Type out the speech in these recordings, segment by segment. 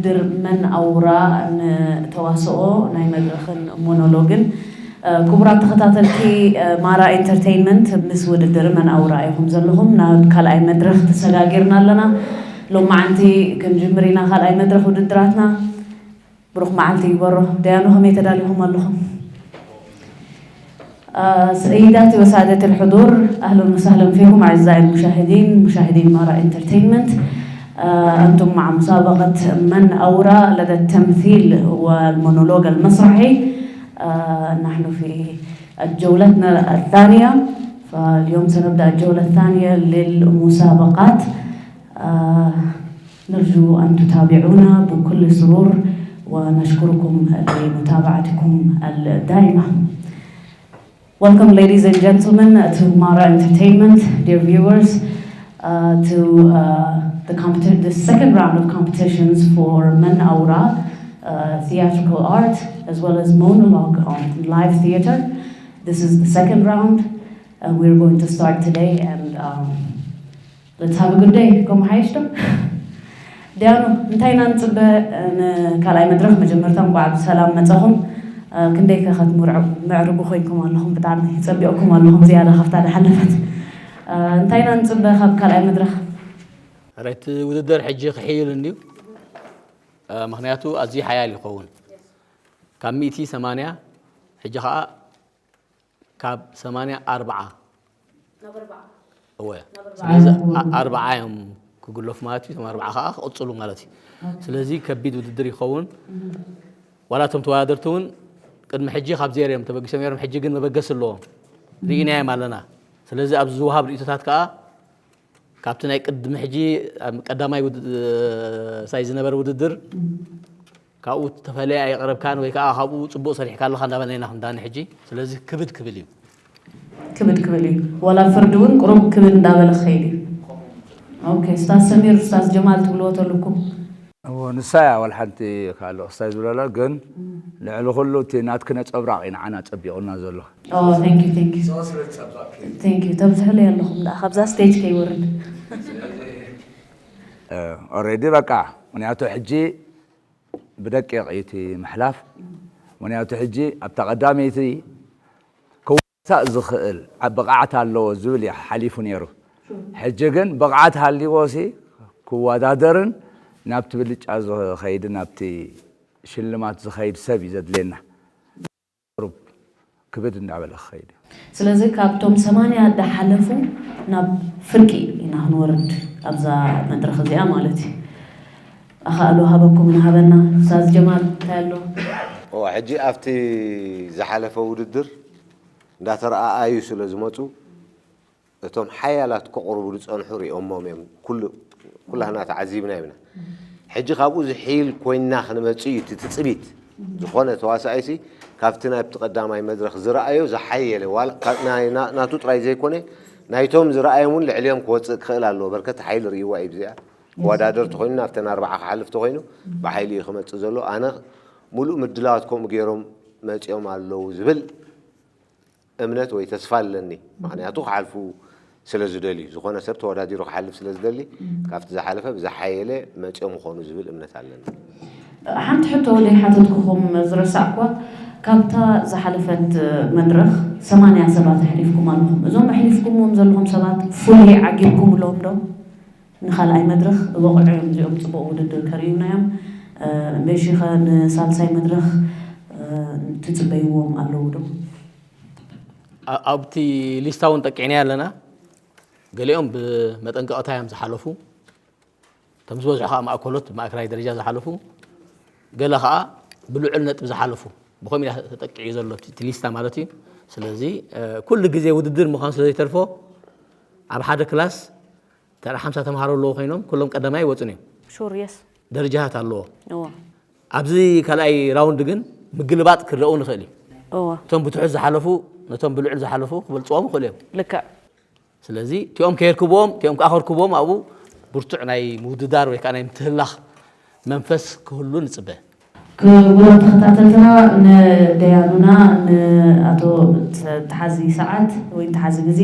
ውድድር መን ኣውራ ንተዋስኦ ናይ መድረኽን ሞኖሎግን። እ፣ ክቡራት ተኸታተልቲ፣ እ፣ ማራ ኢንተርቴይንመንት፣ ምስ ውድድር መን ኣውራ ኢኹም ዘለኹም። ናብ ካልኣይ መድረኽ ተሰጋጊርና ኣለና። ሎማዓንቲ ክንጅምር ኢና ካልኣይ መድረኽ ውድድራትና። ብሩኽ መዓልቲ ይግበሮ። ደያኑ ከመይ ተዳሊኹም ኣለኹም? آه، سيداتي وسادتي الحضور، أهلًا وسهلًا فيكم أعزائي المشاهدين، مشاهدين مارا انترتينمنت. آه، أنتم مع مسابقة من أورا لدى التمثيل والمونولوج المسرحي. آه، نحن في الجولتنا الثانية، فاليوم سنبدأ الجولة الثانية للمسابقات. آه، نرجو أن تتابعونا بكل سرور، ونشكركم لمتابعتكم الدائمة. Welcome, ladies and gentlemen, to Mara Entertainment, dear viewers, uh, to uh, the, competi- the second round of competitions for Men Aura, uh, theatrical art, as well as monologue on live theater. This is the second round, and we're going to start today. And um, Let's have a good day. ከምኡ ሓይሽ ዶ? ደያኑ፣ እንታይ ኢና ንጽበ? ንካልኣይ መድረኽ መጀመርታ እንኳዕ ብሰላም መጻኹም። እ፣ ክንደይ ከ ክትምርዑ-፣ ምዕርጉ ኮይንኩም ኣለኹም፣ ብጣዕሚ ጸቢቕኩም ኣለኹም ዝያዳ ካብታ ዝሓለፈት። እ፣ እንታይ ኢና ንጽበ ካብ ካልኣይ መድረኽ? ራይት፣ ውድድር ሕጂ ክሕይል እንድዩ። እ፣ ምኽንያቱ ኣዝዩ ሓያል ይኸውን። ካብ ሚእቲ ሰማንያ፣ ሕጂ ኸኣ ካብ ሰማንያ ኣርብዓ። እወ። ስለዚ ኣ-፣ ኣርብዓ እዮም ክግለፉ ማለት እዩ፣ እቶም ኣርብዓ ከዓ ክቕጽሉ ማለት እዩ። ስለዚ ከቢድ ውድድር ይኸውን። ዋላ እቶም ተወዳደርቲ እውን ቅድሚ ሕጂ ካብ ዜሮ እዮም ተበጊሶም ነይሮም፣ ሕጂ ግን መበገሲ ኣለዎም። ርኢናዮም ኣለና። ስለዚ ኣብዚ ዝወሃብ ርእይቶታት ከዓ ካብቲ ናይ ቅድሚ ሕጂ ኣብ ቀዳማይ ውድ-፣ ሳይ ዝነበረ ውድድር ካብኡ ተፈለየ ኣየቕረብካን ወይ ከዓ ካብኡ ጽቡቕ ሰሪሕካ ኣለኻ እንዳበልና ኢና ክንዳኒ ሕጂ። ስለዚ ክብድ ክብል እዩ። ክብድ ክብል እዩ። ዋላ ፍርዲ እውን ቁሩብ ክብድ እንዳበለ ክኸይድ እዩ። ኦኬ፣ ኡስታዝ ሰሚር፣ ኡስታዝ ጀማል ትብልዎ ተለኩም? እዎ፣ ንሳ እያ ዋላ ሓንቲ ካልእ ክስታይ ዝብለላ፣ ግን ልዕሊ ኩሉ እቲ ናትኪ ነጸብራቕ እዩ ንዓና ጸቢቑና ዘሎ። ኦ፣ thank you, thank you። Thank you። ተብዝሕለይ ኣለኹም ደኣ ካብዛ ስቴጅ ከይወርድ። እ፣ ኦሬዲ በቃ፣ ምኽንያቱ ሕጂ ብደቂቕ እዩ እቲ ምሕላፍ። ምኽንያቱ ሕጂ ኣብታ ቀዳመይቲ ክዋሳእ ዝኽእል ዓ-፣ ብቕዓት ኣለዎ ዝብል እዩ ሓሊፉ ነይሩ። ሕጂ ግን ብቕዓት ሃልይዎ ሲ ክወዳደርን ናብቲ ብልጫ ዝኸይድ፣ ናብቲ ሽልማት ዝኸይድ ሰብ እዩ ዘድልየና። ቁሩብ ክብድ እንዳበለ ክኸይድ እዩ። ስለዚ ካብቶም ሰማንያ ዝሓለፉ ናብ ፍርቂ ኢና ክንወርድ ኣብዛ መድረኽ እዚኣ ማለት እዩ። ኣኻእሎ ሃበኩም ንሃበና። ኡስታዝ ጀማል እንታይ ኣሎ? እዋ፣ ሕጂ ኣብቲ ዝሓለፈ ውድድር እንዳተረኣኣዩ ስለ ዝመጹ፣ እቶም ሓያላት ክቕርቡ ዝጸንሑ ሪኦሞም እዮም። ኩሉ፣ ኩላህና ተዓዚብና ኢና። ሕጂ ካብኡ ዝሕይል ኮይንና ክንመጽእ እዩ እቲ ትጽቢት። ዝኾነ ተዋሳኣይሲ ካብቲ ናብቲ ቀዳማይ መድረኽ ዝረኣዮ ዝሓየለ፣ ዋላ፣ ካ-፣ ናይ፣ ና-፣ ናቱ ጥራይ ዘይኮነ፣ ናይቶም ዝረኣዮም እውን ልዕሊኦም ክወጽእ ክኽእል ኣለዎ። በርከት ሓይሊ ርእይዋ እዩ ብዚኣ። ክወዳደር ተኾይኑ፣ ናብተን ኣርባዓ ክሓልፍ ተኾይኑ፣ ብሓይሊ እዩ ክመጽእ ዘሎ። ኣነ፣ ሙሉእ ምድላዋት ከምኡ ገይሮም መጺኦም ኣለዉ ዝብል እምነት ወይ ተስፋ ኣለኒ። ምኽንያቱ ክሓልፉ ስለ ዝደልዩ፣ ዝኾነ ሰብ ተወዳዲሩ ክሓልፍ ስለ ዝደሊ፣ ካብቲ ዝሓለፈ ብዝሓየለ መጺኦም ይኾኑ ዝብል እምነት ኣለኒ። ሓንቲ ሕቶ ዘይሓተትኩኹም ዝረሳዕኳ፣ ካብታ ዝሓለፈት መድረኽ ሰማንያ ሰባት ኣሕሊፍኩም ኣለኹም። እዞም ኣሕሊፍኩምዎም ዘለኹም ሰባት ፍሉይ ዓጊብኩምሎም ዶ? ንኻልኣይ መድረኽ በቑዑ እዮም፣ እዚኦም ጽቡቕ ውድድር ከርእዩና እዮም። እ፣ በሺኸ ንሳልሳይ መድረኽ፣ እ፣ ትጽበይዎም ኣለዉ ዶ? ኣ-፣ ኣብቲ ሊስታ እውን ጠቂዕናዮ ኣለና። ገሊኦም ብመጠንቀቕታ እዮም ዝሓለፉ። እቶም ዝበዝሑ ከዓ ማእከሎት፣ ማእከላይ ደረጃ ዝሓለፉ። ገለ ከዓ ብልዑል ነጥቢ ዝሓለፉ። ብኸምኡ ኢና ተጠቂዑ ዘሎ እቲ፣ እቲ ሊስታ ማለት እዩ። ስለዚ፣ እ፣ ኩሉ ግዜ ውድድር ምዃኑ ስለ ዘይተርፎ፣ ኣብ ሓደ ክላስ ተራ ሓምሳ ተምሃሮ ኣለዎ ኮይኖም፣ ኩሎም ቀዳማይ ይወጹን እዮም። ሹር፣ የስ። ደረጃታት ኣለዎ። እዎ። ኣብዚ ካልኣይ ራውንድ ግን ምግልባጥ ክረኡ ንኽእል እዩ። እዎ። እቶም ብትሑት ዝሓለፉ ነቶም ብልዑል ዝሓለፉ ክበልጽዎም ይኽእሉ እዮም። ልክዕ። ስለዚ እቲኦም ከየርክብዎም፣ እቲኦም ከኣ ከርክብዎም፣ ኣብኡ ብርቱዕ ናይ ምውድዳር ወይ ከኣ ናይ ምትህላኽ መንፈስ ክህሉ ንጽበ። ክቡራት ተኸታተልትና፣ ንደያኑና፣ ንኣቶ ተሓዚ ሰዓት ወይ ተሓዚ ግዜ፣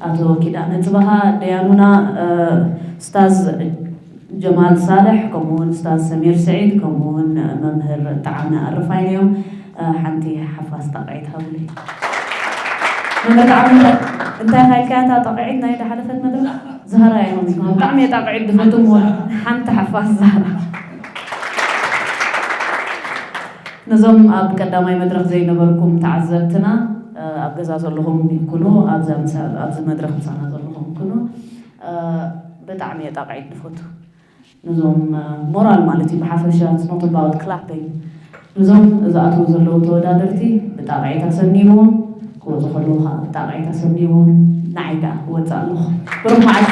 ኣቶ ኪዳነ ጽባኻ፣ ደያኑና፣ እ፣ ኡስታዝ ጀማል ሳልሕ፣ ከምኡ እውን ኡስታዝ ሰሚር ስዒድ፣ ከምኡ እውን መምህር ጣዕመ ኣረፋይን እዮም። ሓንቲ ሓፋስ ጣቕዒት ሃቡለይ። መምህር ጣዕመ፣ እንታይ ኢልካያ እታ ጣቕዒት ናይ ዝሓለፈት መድረኽ? ዛህራ እዮም። ብጣዕሚ እየ ጣቕዒት ዝፈቱ እሞ ሓንቲ ሓፋስ ዛህራ። ነዞም ኣብ ቀዳማይ መድረኽ ዘይነበርኩም ተዓዘብትና፣ ኣብ ገዛ ዘለኹም ይኩኑ፣ ኣብዚ መድረኽ ምሳና ዘለኹም ይኩኑ፣ ብጣዕሚ እየ ጣቕዒት ዝፈቱ። ነዞም ሞራል ማለት እዩ ብሓፈሻ፣ it's not about clapping። ነዞም ዝኣትዉ ዘለዉ ተወዳደርቲ ብጣቕዒት ኣሰንይዎም፣ ክወፁ ከለዉ ከዓ ብጣቕዒት ኣሰንይዎም። ንዓይ ከዓ ክወፅእ ኣለኹ። ብሩኽ መዓልቲ።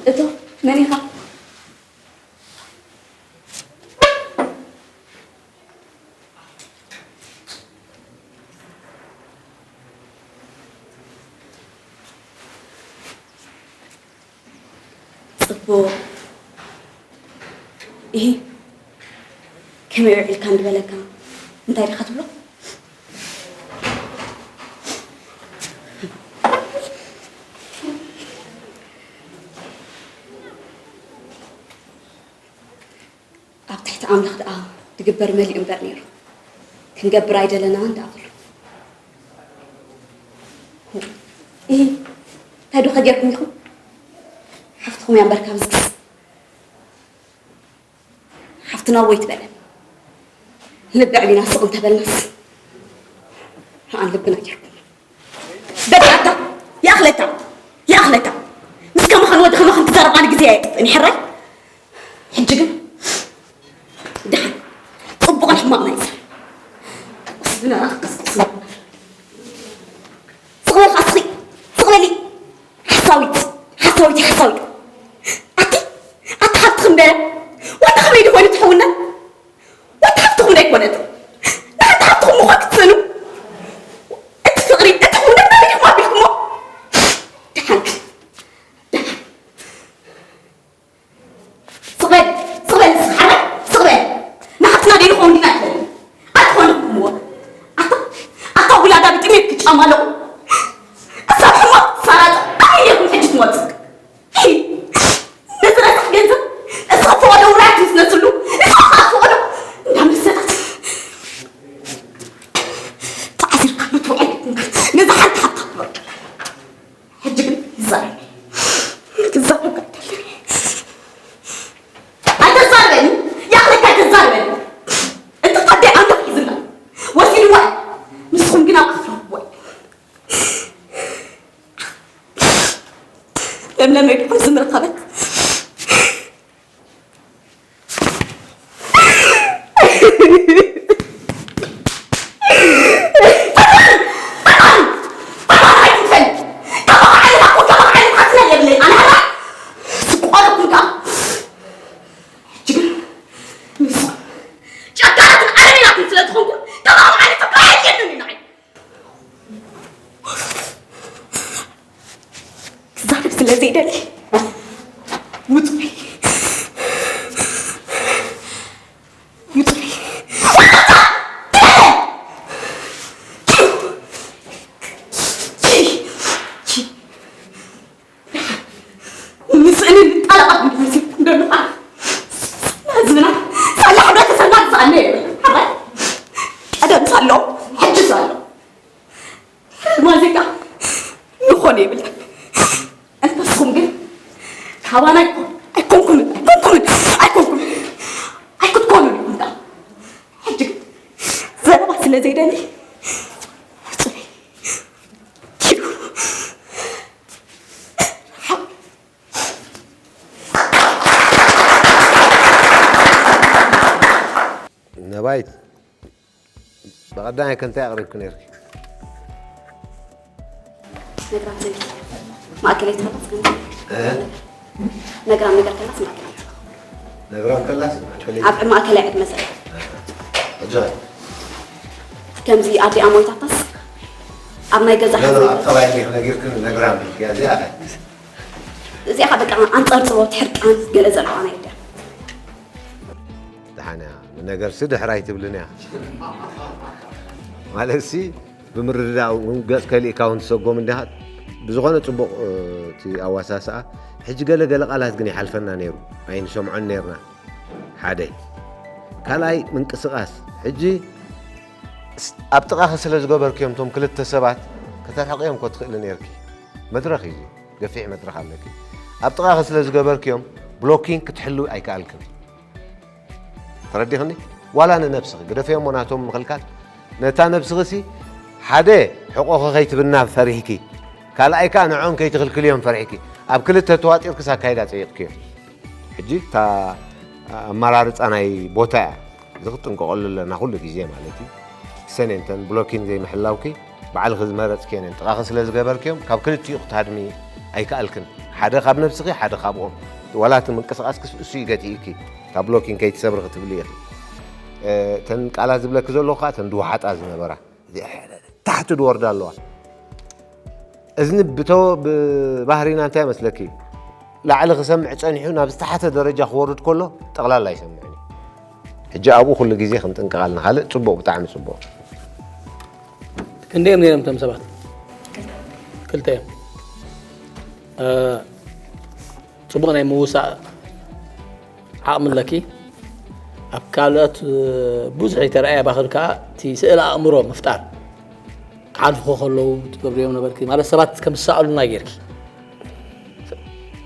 እቶ መን ኢኻ? ጽቡቕ። እሂ፣ ከመይ ውዒልካ እንድበለካ እንታይ ዲኻ ትብሎ? ኣብ ትሕቲ ኣምላኽ ደኣ ዝግበር መሊኡ እምበር ነይሩ። ክንገብር ኣይደለናን ደኣ ክብሉ። እሂ፣ እንታይ ዶ ከጌርኩም ኢኹም? ሓፍትኹም እያ እምበር ካብዚ ክስ ሓፍትና ወይ ትበለን። ልቢ ዕቢና ስቕ እንተበልናስ፣ ንዓን ልብና ጌርኩም። በቃ ኣታ፣ ይኣኽለካ፣ ይኣኽለካ። ምስ ከማኻን ወዲ ከማኻን ክዛረብ ኣነ ግዜ ኣየጥፍእን፣ ሕራይ? ሕጂ ግን፣ ደሓን፣ ጽቡቕን ሕማቕን ኣይዛረብ። ዝናና ክትቀስቅስና። ስቕ በል ከኣ ስኺ፣ ስቕ በሊ። ሓሳዊት፣ ሓሳዊት፣ ሓሳዊት። ኣቲ፣ ኣቲ ሓፍትኺ እምበረ፣ ወዲ ከመይ ድኾነ ትሕውነት? ወዲ ሓፍትኹም ዶ ኣይኮነትን? ንሓንቲ ሓፍትኹም ምዃን ክትስእኑ? እቲ ፍቕሪ፣ እቲ ክውነት ናበይ ዲኹም ኣቢልኩሞ? ደሓን፣ ደሓን። ስቕ በል፣ ስቕ በል፣ ንስኻ ሓራይ፣ ስቕ በል። ንሓፍትና ደይንኸውን ዲና ኣይኮንን። ኣይኮንኩምዎ። ኣታ፣ ኣታ ውላዳ ብጥሜት ክጫማ ኣለኹ። እዛ ሕማቕ ሳራጥ ኣበይ ኔርኩም ሕጂ ትመጽእ? ነዚ ረሳሕ ገንዘብ እስኻ ፈቐዶ ውራያት ምስ ነስሉ፣ እስኻ ከኣ ፈቐዶ እንዳመሰላት ተዓዚርካ ብትውዕል ነዛ ሓንቲ ሓብታ ክበቅላ። ሕጂ ግን ይዛረብ። ክዛረብ ኣይደልን። ኣይተዛርበኒ፣ ይኣኽለካ ኣይተዛርበኒ። እቲ ቀደይ ኣምላኽ ሒዝላ፣ ወሲድዋ። ንስኹም ግን ኣብ ኣፍልኽዎ። ለምለም ኢድኩም ዝምርኸበት። ጨካናትን ኣረሜናትን ስለ ዝኾንኩም፣ ከማኹም ዓይነት ሰብ ኣየድልየንን እዩ ንዓይ። ክዛረብ ስለ ዘይደሊ ውጹይ። ውጹይ። ምስእንን ጣለቓት መሲልኩም ዘለኹ። ህዝብና ሳላ ሕብረተሰብና ዝሰኣነ የብልና። ሓራይ ቀደም ሳሎ፣ ሕጂ ሳሎ። ማዜጋ ዝኾነ የብልና። እንተስኹም ግን ካባና ኣይኮን-፣ ኣይኮንኩምን፣ ኣይኮንኩምን፣ ኣይኮንኩምን፣ ኣይክትኮኑን ኢኹም ደኣ። ሕጂ ግን ዘረባ ስለ ዘይደሊ፣ ጽበይ። ኪዱ። ራይት። ብቐዳማይ ከ እንታይ ኣቕሪብኪ ነይርኪ? ነግራም ዘይ ማእከለይቲ ከላስ ግን ነግራም ነገር ከላስ ማእከለይቲ ነግራም ከላስ ማእከለይቲ ኣብ ማእከላይ ዕድመ ዘላ እጃይ ከምዚ ኣዲኣ ሞይታታስ ኣብ ናይ ገዛ ገዛ ሓዘን ኣብ ጠባይ እንዲኽ ነጊርክን ነግራም ኢልኪ እዚኣ ኸ እዚኣ ከዓ በቃ ኣንፀርፅሮ ትሕርቃን ገለ ዘለዋ ናይ ኣዲኣ ደሓን እያ ንነገርሲ ድሕር ኣይትብልን እያ ማለትሲ ብምርድዳእ እውን ገፅ ከሊእካ እውን ትሰጎም እንዲኻ ብዝኾነ ፅቡቕ እ፣ እቲ ኣዋሳስኣ ሕጂ ገለ ገለ ቃላት ግን ይሓልፈና ነይሩ ኣይንሰምዖን ነይርና ሓደ ካልኣይ ምንቅስቃስ ሕጂ ስ- ኣብ ጥቓኺ ስለ ዝገበርክዮም እቶም ክልተ ሰባት ከተርሕቕዮም እኮ ትኽእሊ ነይርኪ መድረኽ እዩ ገፊሕ መድረኽ ኣለኪ ኣብ ጥቓኺ ስለ ዝገበርክዮም ብሎኪንግ ክትሕልዊ ኣይከኣልክን ተረዲኽኒ ዋላ ንነብስኺ ግደፈዮሞ ናቶም ምኽልካል ነታ ነብስኺሲ ሓደ ሕቆኺ ከይትብና ፈሪሕኪ ካልኣይ ከዓ ንዕኦም ከይትኽልክልዮም ፈሪሕኪ ኣብ ክልተ ተዋጢርክስ ኣካይዳ ፀይቕክዮ ሕጂ እታ ኣመራርፃ ናይ ቦታ እያ እዚ ክትጥንቀቐሉ ኣለና ኩሉ ግዜ ማለት እዩ ሰኔንተን ብሎኪን ዘይምሕላውኪ ባዕልኺ ዝመረፅክዮ ነን ጥቓኺ ስለ ዝገበርክዮም ካብ ክልቲኡ ክትሃድሚ ኣይከኣልክን ሓደ ካብ ነብስኺ ሓደ ካብኦም ዋላ እቲ ምንቅስቃስክስ እሱ እዩ ገቲእኪ ካብ ብሎኪን ከይትሰብሪ ክትብሊ ኢኺ እተን ቃላት ዝብለኪ ዘለኹ ከዓ እተን ድወሓጣ ዝነበራ ታሕቲ ድወርዳ ኣለዋ እዝኒ ብተወ ብባህሪና እንታይ መስለኪ ላዕሊ ክሰምዕ ፀኒሑ ናብ ዝተሓተ ደረጃ ክወርድ ከሎ ጠቕላላ ኣይሰምዕን እዩ ሕጂ ኣብኡ ኩሉ ግዜ ክንጥንቀቕ ኣለና ካልእ ፅቡቕ ብጣዕሚ ፅቡቕ ክንደዮም ነይሮም እቶም ሰባት ክልተ እዮም እ፣ ፅቡቕ ናይ ምውሳእ ዓቕሚ ኣለኪ ኣብ ካልኦት እ፣ ብዙሕ የተረኣየ ባኽል ከዓ እቲ ስእል ኣእምሮ ምፍጣር ክሓልፉ ከለዉ ትገብርዮም ነበርኪ ማለት ሰባት ከም ዝሰኣሉና ጌርኪ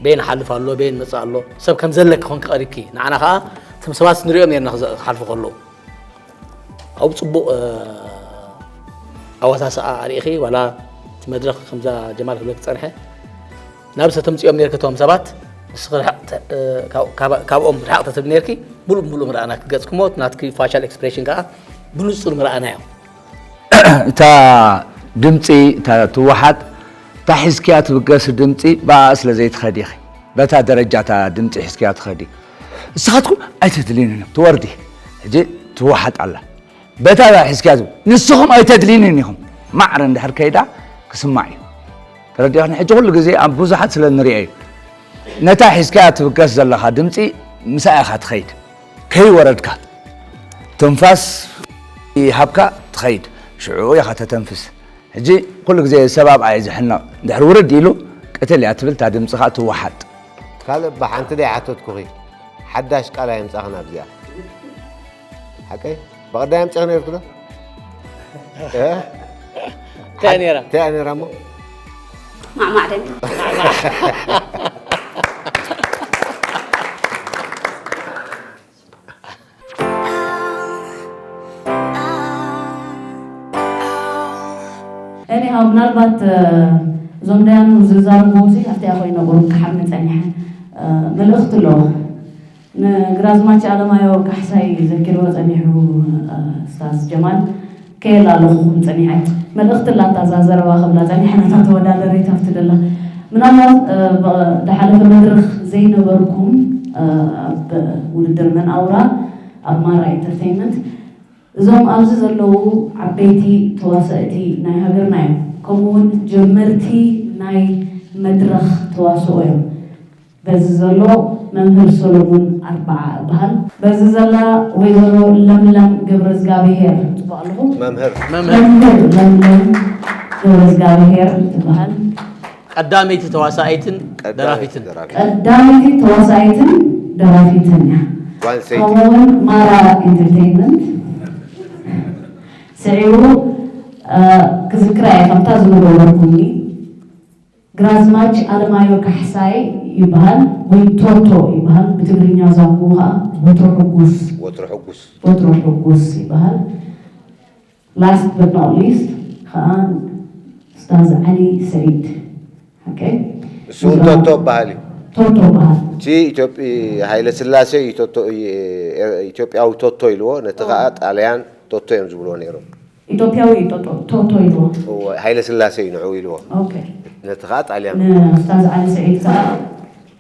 ቤን ሓልፍ ኣሎ ቤን መፅእ ኣሎ ሰብ ከም ዘለኪ ኮንኪ ቀሪብኪ ንዓና ከዓ እቶም ሰባት ንሪኦም ነርና ክሓልፉ ከለዉ ኣብ ፅቡቕ ኣወሳስኣ ኣርእኺ ዋላ እቲ መድረኽ ከምዛ ጀማል ክብለክ ፀንሐ ናብ ሰተምፅኦም ነርኪ እቶም ሰባት ንስኺ ርሕቕ ተ- እ፣ ካብ- ካብ- ካብኦም ርሕቕ ተትብል ነርኪ ሙሉእ ሙሉእ ምርኣና ክገፅክሞ ናትኪ ፋሻል ኤክስፕሬሽን ከዓ ብንፁር ምርኣናዮ እታ ድምፂ እታ ትወሓጥ እታ ሒዝክያ ትብገስ ድምፂ ብኣ ስለ ዘይትኸዲ ኢኺ በታ ደረጃ እታ ድምፂ ሒዝክያ ትኸዲ እስኻትኩም ኣይተድልዩን እዮም ትወርዲ ሕጂ ትወሓጥ ኣላ በታ ሒዝክያ ትብ ንስኹም ኣይተድልዩንን ኢኹም ማዕረ እንድሕር ከይዳ ክስማዕ እዩ ተረዲኹም ሕጂ ኩሉ ግዜ ኣብ ብዙሓት ስለ ንሪኦ እዩ ነታ ሒዝካያ ትብገስ ዘለኻ ድምፂ ምሳኣ ኢኻ ትኸይድ ከይወረድካ ትንፋስ ይሃብካ ትኸይድ ሽዑ ኢኻ ተተንፍስ ሕጂ ኩሉ ግዜ ሰብ ኣብኣ እዩ ዝሕነቕ ድሕሪ ውርድ ኢሉ ቅትል እያ ትብል እታ ድምፂ ከዓ ትወሓጥ ካልእ ብሓንቲ ደይ ሓተትኩኺ ሓዳሽ ቃል ኣየምፃኽን ኣብዚኣ ሓቀይ ብቐዳይ ኣምፅኺ ነርኩ ዶ እንታይ ነይራ እንታይ ነይራ እሞ ማዕማዕ ደም እኔ ምናልባት እዞም ዳያኑ ዝዛረብዎ ሲ ኣብቲኣ ኮይነ ቁሩብ ክሓሚ ፀኒሐ መልእኽቲ ኣለዎ ንግራዝማች ኣለማዮ ካሕሳይ ዘኪርዎ ፀኒሑ ስታዝ ጀማል ከየላ ኣለኹ ክብል ፀኒሐ መልእኽቲ ኣላታ እዛ ዘረባ ክብላ ፀኒሐ ነታ ተወዳደሪት ኣብቲ ደላ ምናልባት ዝሓለፈ መድረኽ ዘይነበርኩም ኣብ ውድድር መን ኣውራ ኣብ ማራ ኢንተርቴይንመንት እዞም ኣብዚ ዘለዉ ዓበይቲ ተዋሳእቲ ናይ ሃገርና እዮም ከምኡ እውን ጀመርቲ ናይ መድረኽ ተዋስኦ እዮም በዚ ዘሎ መምህር ሰሎሙን ኣርብዓ እበሃል በዚ ዘላ ወይዘሮ ለምለም ገብረዝጋብሄር ጽቡቕ ኣለኹ መምህር መምህር ለምለም ገብረዝጋብሄር ትበሃል ቀዳመይቲ ተዋሳኣይትን ደራፊትን ቀዳመይቲ ተዋሳኣይትን ደራፊትን እያ ጓንሰይቲ ከምኡውን ማራ ኢንተርቴይንመንት ስዒቡ ክዝክራ እየ ከምታ ዝነበረኩኒ ግራዝማች ኣለማዮ ካሕሳይ ይበሃል ወይ ቶቶ ይበሃል ብትግርኛ ዛጉ ከዓ ወትሮ ሕጉስ ወትሮ ሕጉስ ወትሮ ሕጉስ ይበሃል last but not least ከዓ ስታዝ ዓሊ ሰዒድ ሓቀይ እሱ እንቶቶ በሃል እዩ ቶቶ በሃል። እቲ ኢትዮጵ- ሃይለ ስላሴ እዩ ቶቶ- ኢ- ኢትዮጵያዊ ቶቶ ኢልዎ፣ ነቲ ከዓ ጣልያን ቶቶ እዮም ዝብልዎ ነይሮም። ኢትዮጵያዊ ቶቶ ቶቶ ኢልዎ። እወ፣ ሃይለ ስላሴ እዩ ንዕኡ ኢልዎ። ኦኬ። ነቲ ከዓ ጣልያን ንኡስታዝ ዓሊ ስዒድ ከዓ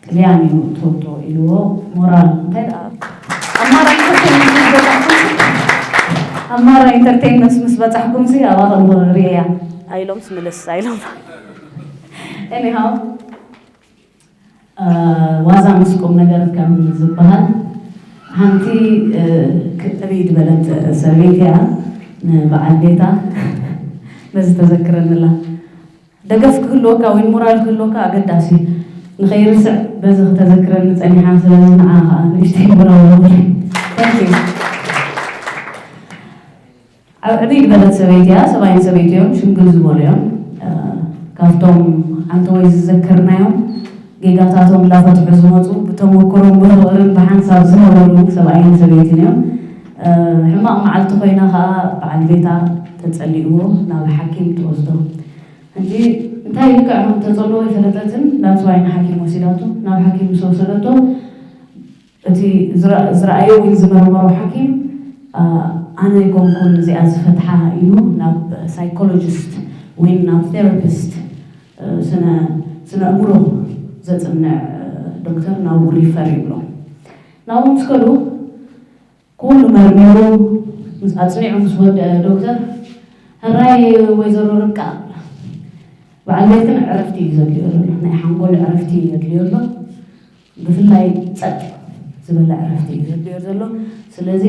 ጥልያን እዩ ቶቶ ኢልዎ። ሞራል እንታይ ደኣ ኣማራ ኢንተርቴይንመንት ምስ በፃሕኩም ኣማራ ኢንተርቴይንመንት ምስ በፃሕኩም ሲ ኣብኣ ከልቦ ርእያ ኣይሎምስ ምልስ ኣይሎም። Anyhow ዋዛ ምስ ቁም ነገር ከም ዝበሃል ሓንቲ ክዕብይ ዝበለት ሰበይቲ እያ ንበዓል ቤታ ነዚ ተዘክረንላ። ደገፍ ክህልወካ ወይ ሞራል ክህልወካ ኣገዳሲ እዩ። ንኸይርስዕ በዚ ክተዘክረኒ ጸኒሓ ስለዚ ንዓ ከዓ ንእሽተይ ሞራል ኣለኒ። Thank you። ዕብይ ዝበለት ሰበይቲ እያ። ሰብኣይን ሰበይቱ እዮም፣ ሽምግል ዝበሉ እዮም። ካብቶም ዓንተወይ ዝዘከርናዮም ጌጋታቶም እንዳፈትሑ ዝመፁ ብተመክሮን ብፍቕርን ብሓንሳብ ዝነበሩ ሰብኣይን ሰበይትን እዮም። ሕማቕ መዓልቲ ኮይና ከዓ በዓል ቤታ ተፀሊእዎ ናብ ሓኪም ትወስዶ። ሕጂ እንታይ ልክዕ ከም ተፀልዎ ኣይፈለጠትን። That's why ንሓኪም ወሲዳቶ። ናብ ሓኪም ምስ ወሰደቶ እቲ ዝረኣዮ ወይ ዝመርመሮ ሓኪም ኣነ ኣይኮንኩን እዚኣ ዝፈትሓ ኢሉ ናብ ሳይኮሎጂስት ወይ ናብ ቴራፒስት ስነ ኣእምሮ ዘፅንዕ ዶክተር ናብኡ ሪፈር ይብሎ። ናብኡ ምስ ከዱ ኩሉ መርሚሩ ምስ ኣፅኒዑ ምስ ወደአ ዶክተር ሕራይ ወይዘሮ ርብቃ በዓል ቤትክን ዕረፍቲ እዩ ዘድልዮ ዘሎ፣ ናይ ሓንጎል ዕረፍቲ እዩ ዘድልዮ ኣሎ። ብፍላይ ጸጥ ዝበለ ዕረፍቲ እዩ ዘድልዮ ዘሎ። ስለዚ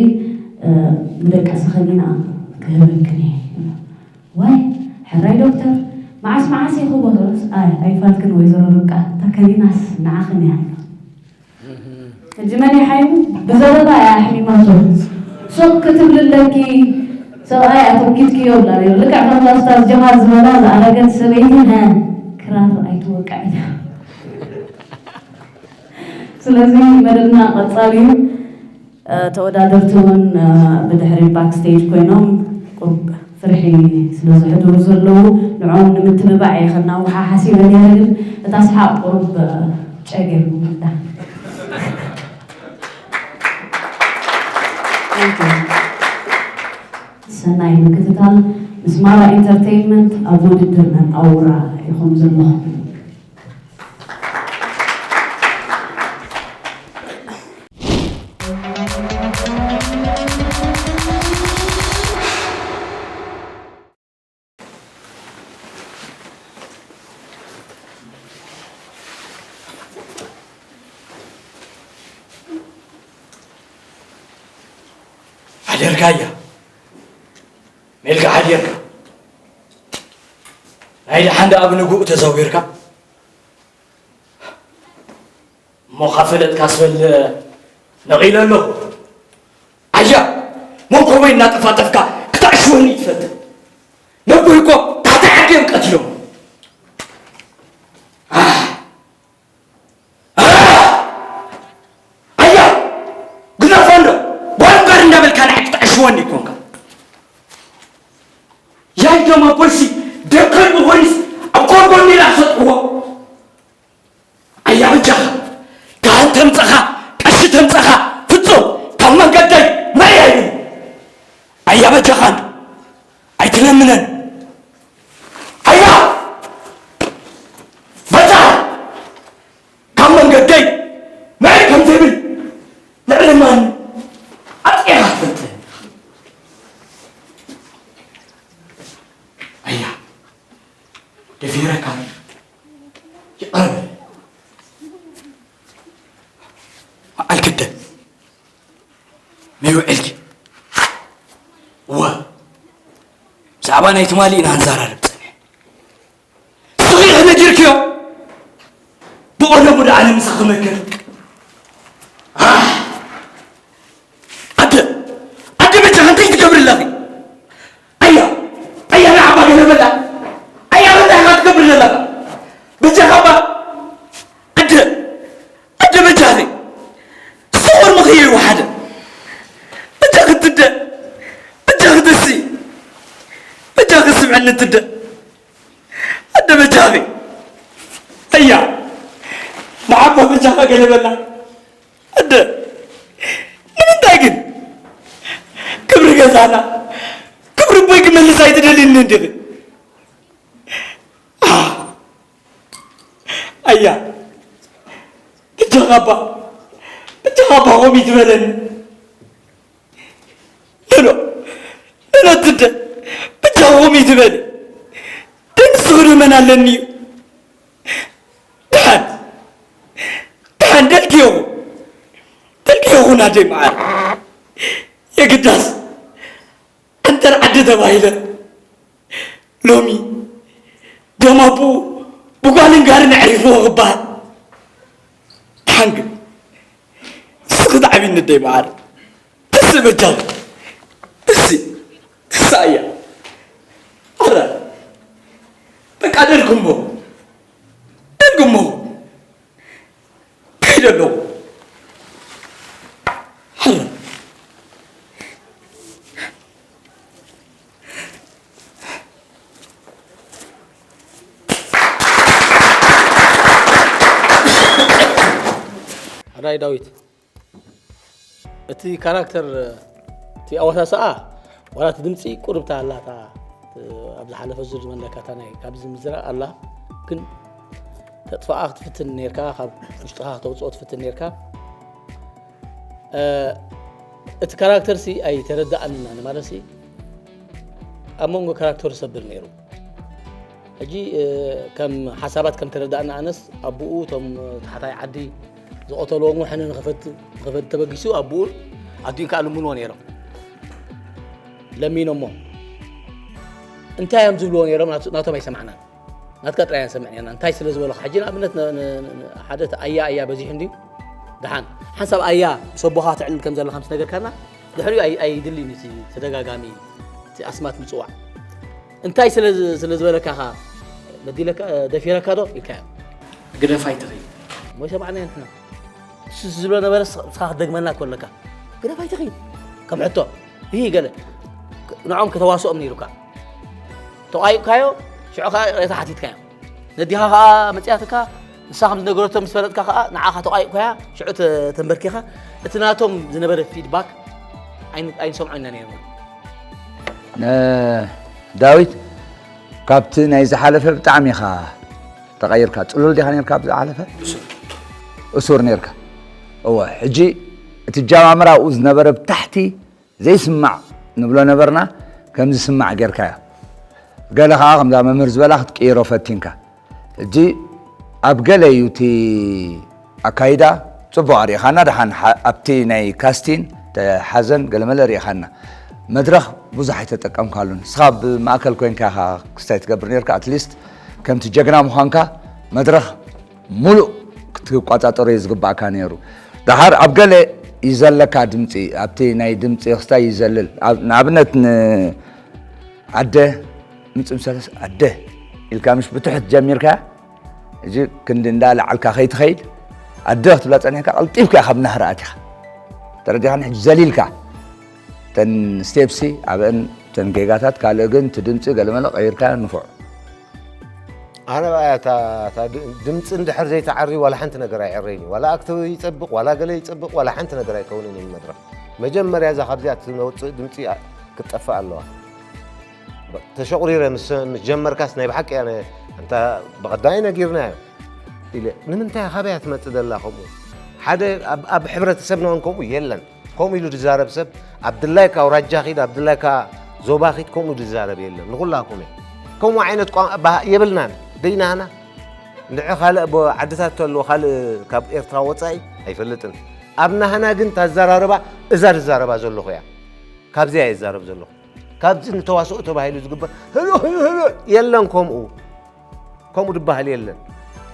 ምደቀሲ ከኒና ክህበክን እየ። ዋይ ሕራይ ዶክተር መዓስ መዓስ ኢኹ ቦቶስ? ኣይ ኣይፋልክን ወይዘሮ ርብቃ እታ ከኒናስ ንዓኽን እያ። ሕጂ መን ይሓይሙ ብዘረባ እያ ኣሕሚማቶ። ሱቕ ክትብሊ ኣለኪ ሰብኣይ ኣተኪትክዮ ብላ ነይሩ። ልክዕ ከምዛ ኡስታዝ ጀማል ዝበላ ዝኣረገት ሰበይቲ ሀ ክራር ኣይትወቅዕ እያ። ስለዚ መደብና ቀጻሊ እዩ። ተወዳደርቲ እውን ብድሕሪ ባክስቴጅ ኮይኖም ቁሩብ ፍርሒ ስለ ዘሕድሩ ዘለዉ ንዕኦም ንምትብባዕ እየ ከናውሓ ሓሲበ ነይረ፣ ግን እታ ሰሓቕ ቁሩብ ጨ ገይርኩም ሕዳ። ሰናይ ምክትታል ምስ ማራ ኢንተርቴይንመንት ኣብ ውድድር ነናውራ ኢኹም ዘለኹም። ሓዲርካያ ሜልካ ሓዲርካ ናይ ደሓን ደኣ ብንግኡ ተዛዊርካ እሞ ካብ ፈለጥካ ስበል ነቒለ ኣለኹ። ኣያ መንኮቦይ እናጠፋጠፍካ ክተዕሽወኒ ትፈትን። ነቦይ እኮ ታሕቲ ዓዲ እዮም ቀቲሎም። ኣያ ግደፎ እንዶ ጓል እምበር እንዳበልካ ንዓይ ክትዕሽወኒ ይኮንካ። ያይ ደማ ቦይሲ ደከይ ብኾይንስ ኣብ ጎርጎኒ ላሰጥዎ። ኣያ በጃኻ ካህን ተምፀኻ ቀሺ ተምፀኻ ፍፁም ካብ መንገደይ መርያ እዩ። ኣያ በጃኻ እንዶ ኣይትለምነን። ኣያ በጃኻ ካብ መንገደይ መን ከም ዘይብል ንዕልማን ኣጥቂኻ ትፈልጥ። ኣያ ደፊረካ ይቕረ በል። ኣይክደን መይውዕልኪ እወ ብዛዕባ ናይ ትማሊ ኢና ንዘራረብ ጸኒሕና። ስኺ ነጊርክዮ ብቐደሙ ደኣ ኣነ ምሳኺ ክመክር። ኣደ ኣደ በጃኻ እንታይ ትገብሪ ኣለኺ? ኣያ ኣያ ንዓባ ገለ በላ ኣያ በላ ኢኻ ትገብሪ ዘለኻ በጃኻ እባ ኣደ ኣደ በጃኺ እስቲ ቁርምኺ ይወሓደ በጃኺ ትደ በጃኺ ደሲ በጃኺ ስምዕኒ ትደ ኣደ በጃኺ ኣያ ንዓባ በጃ ዳኻ ገለ በላ። እንደ ንምንታይ ግን ክብሪ ገዛና ክብሪ ኣቦይ ክመልስ ኣይትደልይኒ እንዲኺ? ኣያ፣ ብጃኻ ኣባ፣ ብጃኻ ኣባ ኾም ይትበለኒ። ለሎ፣ ለሎ ትደ፣ ብጃኻ ኾም ይትበል። ደንስ ዝኽሪ መን ኣለኒ እዩ? ደሓን፣ ደሓን ደልክዮ፣ ደልክዮ ኹን ኣደይ መዓር። የግዳስ፣ ኣንተር ዓዲ ተባሂለ ሎሚ ደም ኣቦኡ ብጓልን ጋርን ኣዕሪፍዎ ክበሃል። ደሓን ግን ንስኺ ትዓብይኒ ኣደይ መዓር። ትስእ በጃኺ። ትስእ። ትስእ ኣያ። ኣረ በቃ ደልኩሞ። ደልኩሞ። ከይደ ኣለኹ። ሓረ። ሓራይ ዳዊት፣ እቲ ካራክተር፣ እቲ ኣወሳስኣ ዋላ እቲ ድምፂ ቁርብታ ኣላታ። ኣብ ዝሓለፈ ዙር ዝመለካታ ናይ ካብዚ ምዝራእ ኣላ፣ ግን ተጥፋኣ ክትፍትን ነርካ፣ ካብ ውሽጥኻ ክተውፅኦ ትፍትን ነርካ። እ፣ እቲ ካራክተር ሲ ኣይተረዳኣንን ኣነ፣ ማለት ሲ ኣብ መንጎ ካራክተሩ ሰብር ነይሩ። ሕጂ፣ እ፣ ከም ሓሳባት ከም ተረዳእና ኣነስ ኣቡኡ እቶም ታሕታይ ዓዲ ዝቐተልዎም ሕነ ንኸፈት፣ ንኸፈት ተበጊሱ ኣቡኡን ኣዲኡን ከዓ ልምንዎ ነይሮም። ለሚኖሞ። እንታይ እዮም ዝብልዎ ነይሮም? ናቱ-፣ ናቶም ኣይሰማዕናን። ናትካ ጥራይ ንሰምዕ ነርና። እንታይ ስለ ዝበለኻ? ሕጂ ንኣብነት ን-፣ ን-፣ ን-፣ ሓደ እቲ ኣያ ኣያ በዚሑ እንድዩ። ደሓን ሓንሳብ ኣያ ምስ ኣቦኻ ትዕልል ከም ዘለኻ ምስ ነገርካና፣ ድሕሪኡ ኣይ-፣ ኣይድልን እቲ ተደጋጋሚ እቲ ኣስማት ምጽዋዕ። እንታይ ስለ ዝ-፣ ስለ ዝበለካ ኢኻ በዲለካ፣ ደፊረካ ዶ ኢልካዮ? ግደፍ ኣይትኺድ። እሞ ይሰማዕና ኢና ንሕና። ንሱ ዝብሎ ነበረ ንስኻ ክትደግመና እኮ ኣለካ። ግደፍ ኣይትኺድ። ከም ሕቶ። ይህ ገለ ንዖም ከተዋስኦም ነይሩካ። ተቋይቕካዮ፣ ሽዑ ኸዓ ይቕሬታ ሓቲትካዮ። ነዲኻ ኸዓ መጺኣትካ፣ ንሳ ከም ዝነገረቶ ምስ ፈለጥካ ኸዓ ንዓኻ ተቋይቕካያ፣ ሽዑ ተ-፣ ተንበርኪኻ፣ እቲ ናቶም ዝነበረ ፊድባክ ኣይን-፣ ኣይንሰምዖ ኢና ነይርና። ነ-፣ ዳዊት፣ ካብቲ ናይ ዝሓለፈ ብጣዕሚ ኢኻ ተቐይርካ። ጽሉል ዲኻ ነርካ ኣብ ዝሓለፈ? እሱር። እሱር ነርካ። እወ፣ ሕጂ እቲ ኣጀማምራ ኣብኡ ዝነበረ ብታሕቲ ዘይስማዕ ንብሎ ነበርና፣ ከም ዝስማዕ ጌርካዮ። ገለ ኸዓ ከምዛ መምህር ዝበላ ክትቅይሮ ፈቲንካ። ሕጂ ኣብ ገለ እዩ እቲ ኣካይዳ ጽቡቕ ኣርእኻና፣ ደሓን ሓ-፣ ኣብቲ ናይ ካስቲን፣ ተ-፣ ሓዘን ገለመለ ኣርእኻና። መድረኽ ብዙሕ ኣይተጠቀምካሉን። ንስኻ ብማእከል ኮይንካ ኢኻ ክስታይ ትገብር ነርካ፣ ኣትሊስት ከምቲ ጀግና ምዃንካ መድረኽ ሙሉእ ክትቋጻጸሮ እዩ ዝግባእካ ነይሩ። ደሓር ኣብ ገለ ይዘለካ ድምጺ፣ ኣብቲ ናይ ድምጺ ክስታይ ይዘልል። ኣብ-፣ ንኣብነት ን-፣ ኣደ ምጽም ሰለስ ኣደ ኢልካ ምሽ ብትሕት ጀሚርካ፣ እዚ ክንዲ እንዳ ለዓልካ ከይትኸይድ፣ ኣደ ክትብላ ጸኒሕካ፣ ቀልጢፍካ ኢኻ ኣብ ናህሪ ኣቲኻ። ተረዲኻኒ? ሕጂ ዘሊልካ፣ እተን ስቴፕሲ ኣብአን፣ እተን ጌጋታት፣ ካልእ ግን እቲ ድምጺ ገለመለ ቀይርካዮ፣ ንፉዕ። ኣነ በኣያ እታ፣ እታ ድ-፣ ድምጺ እንድሕር ዘይተዓሪ ዋላ ሓንቲ ነገር ኣይዕረይን እዩ። ዋላ ኣክተር ይጸብቕ፣ ዋላ ገለ ይጸብቕ፣ ዋላ ሓንቲ ነገር ኣይከውንን እዩ መድረኽ። መጀመርያ እዛ ካብዚኣ ትመውጽእ ድምጺ ኣ-፣ ክትጠፍእ ኣለዋ። በ-፣ ተሸቑሪረ ምስ፣ ምስ ጀመርካስ ናይ ብሓቂ ኣነ፣ ኣንታ ብቐዳይ ነጊርናዮ ኢለ፣ ንምንታይ ካበይ እያ ትመጽእ ዘላ ከምኡ? ሓደ ኣብ፣ ኣብ ሕብረተሰብና እውን ከምኡ የለን። ከምኡ ኢሉ ዝዛረብ ሰብ፣ ኣብ ድላይካ ኣውራጃ ኺድ፣ ኣብ ድላይካ ዞባ ኺድ፣ ከምኡ ዝዛረብ የለን። ንኹላኩም እየ። ከምኡ ዓይነት ቋንቋ የብልናን። ደይናህና እንድዒ ካልእ ብ-፣ ዓድታት ተሎ፣ ካልእ ካብ ኤርትራ ወጻኢ ኣይፈልጥን። ኣብ ናህና ግን ታዘራርባ እዛ ዝዛረባ ዘለኹ እያ። ካብዚ እየ ዝዛረብ ዘለኹ። ካብዚ ንተዋስኦ ተባሂሉ ዝግበር ህሎ፣ ህሎ፣ ህሎ የለን ከምኡ። ከምኡ ዝበሃል የለን።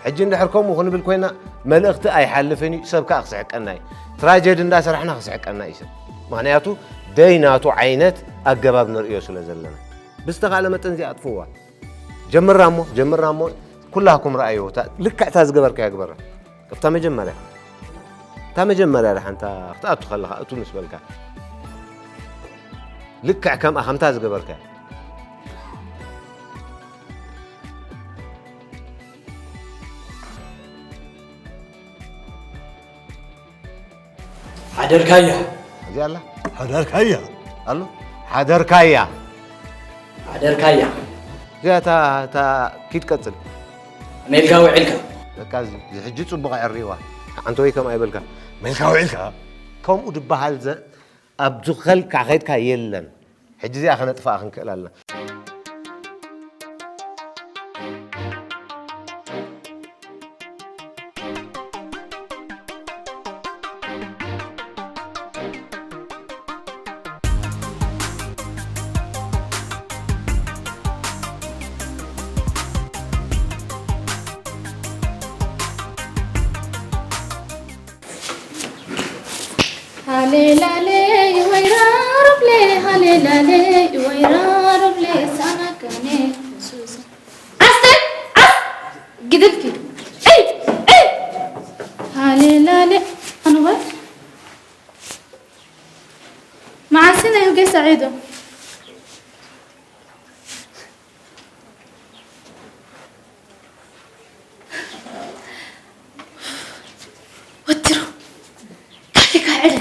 ሕጂ እንድሕር ከምኡ ክንብል ኮይና መልእኽቲ ኣይሓልፍን እዩ፣ ሰብ ከኣ ክስሕቀና እዩ። ትራጀዲ እንዳሰራሕና ክስሕቀና እዩ ሰብ። ምኽንያቱ ደይ ናቱ ዓይነት ኣገባብ ንርእዮ ስለ ዘለና። ብዝተኻእለ መጠን እዚኣ ኣጥፍዋ። ጀምራ እሞ፣ ጀምራ እሞ ኩላኩም ረኣይዎ። እታ ልክዕ እታ ዝገበርካያ ግበራ። እታ መጀመርያ፣ እታ መጀመርያ ደሓን እታ ክትኣቱ ከለኻ እቱ ምስ በልካ። ልክዕ ከምኣ ከምታ ዝገበርካያ። ሓደርካያ። እዚኣ ኣላ ሓዳርካያ ኣሎ ሓደርካያ ሓደርካያ። እዚኣ እታ እታ ኪድ ቀጽል ኣሜልካ ውዒልካ። በቃ እዚ እዚ ሕጂ ጽቡቕ ኣዕሪዋ። ኣንተ ወይ ከም ኣይበልካ ሜልካ ውዒልካ ከምኡ ድበሃል ዘ ኣብ ዝኸልካ ኸይድካ የለን። ሕጂ እዚኣ ከነጥፍኣ ክንክእል ኣለና። ሃሌ ላሌ ይወይራ ሮብሌ ሃሌ ላሌ ይወይራ ሮብሌ ሳናካኔ ሱሳ ኣስተ ኣስ ግድልኪ እይ እይ ሃሌ ላሌ ኣንወ መዓሲ ናይ ሁጌ ሰዒዶ ወትሩ ካኪካ ዕደ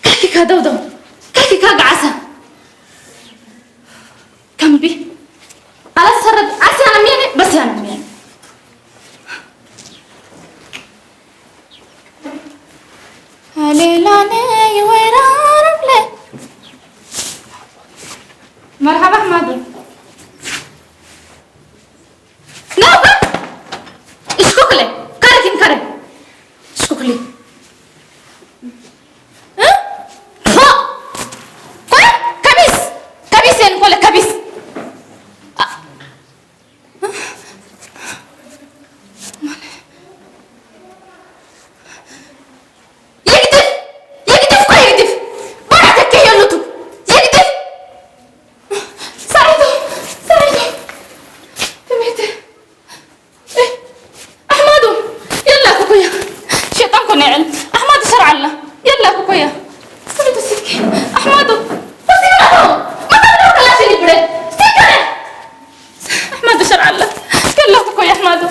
ካኪካ ደውደው ካኪካ ገዓሳ ከምቢ ኣላ ሰረት ዓስያ ነሚያኒ በስያ ነሚያኒ ሃሌላኔ ይወይራረብለ መርሓባ ኣሕማዱ እሽኩክለ ካረኪን ካረ እሽኩክሊ ከቢስ ከቢስ ን ኮለ ከቢስ ይግድፍ ይግድፍ እኮ ይግድፍ ባራተከ የሉቱ ይግድፍ ሳይቶ ሳይቶ ትምህርት ኣሕማዱ የላ ኩኩያ ሸጣን ኮነ ይዕል ኣሕማዱ ሸርዓላ የላ ኩኩያ ስምቱ ስኪ ኣሕማዱ ተሲናቶ መታብለው ከላሽን ይብረ ስቲከረ ኣሕማዱ ሸርዓላ የላ ኩኩያ ኣሕማዱ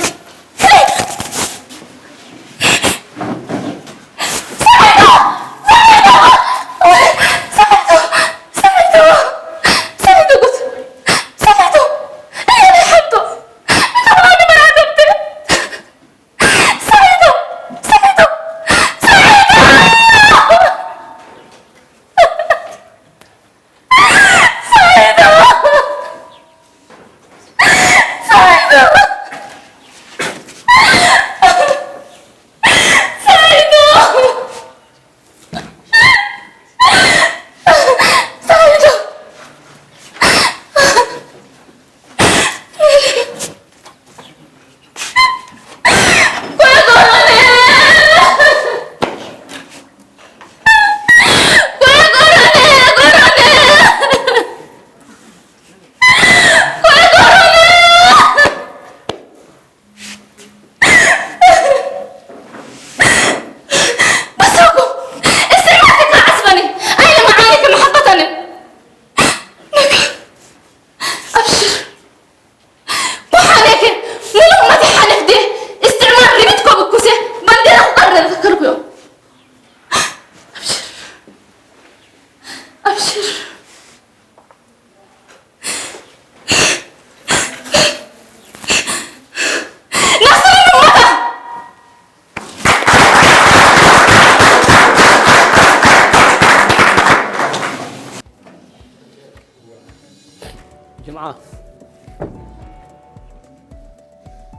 ጅምዓ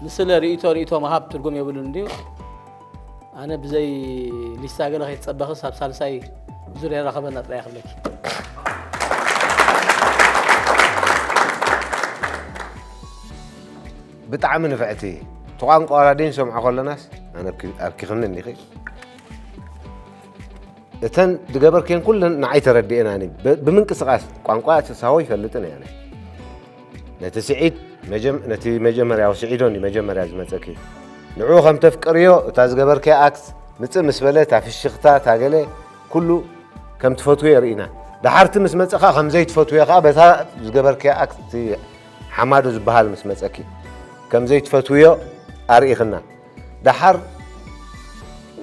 ንስለ ርእይቶ ርእይቶ ምሃብ ትርጉም የብሉን እንድዩ። ኣነ ብዘይ ሊስታ ገለ ከይትጸበኽስ ኣብ ሳልሳይ ዙር የራኸበና ጥራይ ክብለኪ። ብጣዕሚ ንፍዕቲ እቲ ቋንቋ ራድዮ ንሰምዖ ከለናስ ኣነ ኣብኪኽኒ እንዲኺ እተን ዝገበርክየን ኩለን ንዓይ ተረዲኤናኒ ብምንቅስቃስ ቋንቋ ሳሆ ይፈልጥን እየ ነቲ ስዒድ ነቲ መጀመርያዊ ስዒዶ እንዲ መጀመርያ ዝመፀኪ ንዕኡ ከም ተፍቅርዮ እታ ዝገበርክያ ኣክት ምፅእ ምስ በለ እታ ፍሽኽታ እታ ገለ ኩሉ ከም ትፈትውዮ ርኢና ደሓርቲ ምስ መፀኻ ከም ዘይትፈትውዮ ከዓ በታ ዝገበርክያ ኣክት ሓማዶ ዝበሃል ምስ መፀኪ ከም ዘይትፈትውዮ ኣርኢኽና ደሓር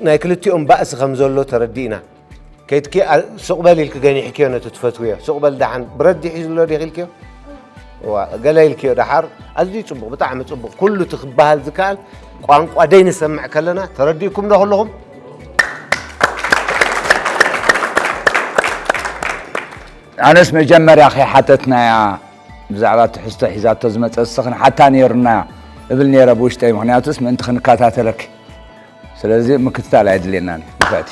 ናይ ክልቲኦም ባእሲ ከም ዘሎ ተረዲእና ከይድኪ ኣ- ስቕ በል ኢልኪ ገኒሕክዮ ነቲ ትፈትውዮ። ስቕ በል ደሓን ብረድ ሒዙ ኣሎ ዲኺ ኢልክዮ? እዋ፣ ገለ ኢልክዮ ደሓር። ኣዝዩ ጽቡቕ፣ ብጣዕሚ ጽቡቕ። ኩሉ እቲ ክበሃል ዝከኣል ቋንቋ ደይ ንሰምዕ ከለና ተረዲእኩም ዶ ኩልኹም? ኣነስ መጀመርያ ከይሓተትናያ ብዛዕባ ትሕዝቶ ሒዛቶ ዝመጸ እስኺ ንሓታ ነይሩና እብል ነይረ ብውሽጠይ፣ ምኽንያቱስ ምእንቲ ክንከታተለኪ። ስለዚ ምክትታል ኣየድልየናን እዩ። ንፍዕቲ።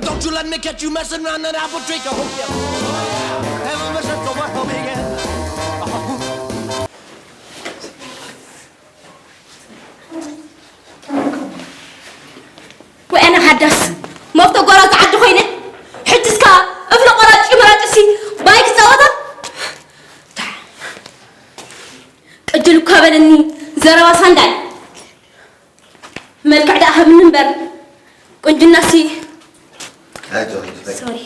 Don't you let me catch you messing around and I will drink a whole. Have a message for my homie, yeah. ወይ ኣነ ሓዳስ መፍቶ ጎራዝ ዓዲ ኮይነ ሕጂ እስካ እፍለ ቆራጭ ምራጭ ሲ ባይ ክፃወታ ቅጅል እኳ በለኒ ዘረባ ሳንዳይ መልክዕ ደኣ ሃብኒ እምበር ቁንጅና ሲ ሶሪ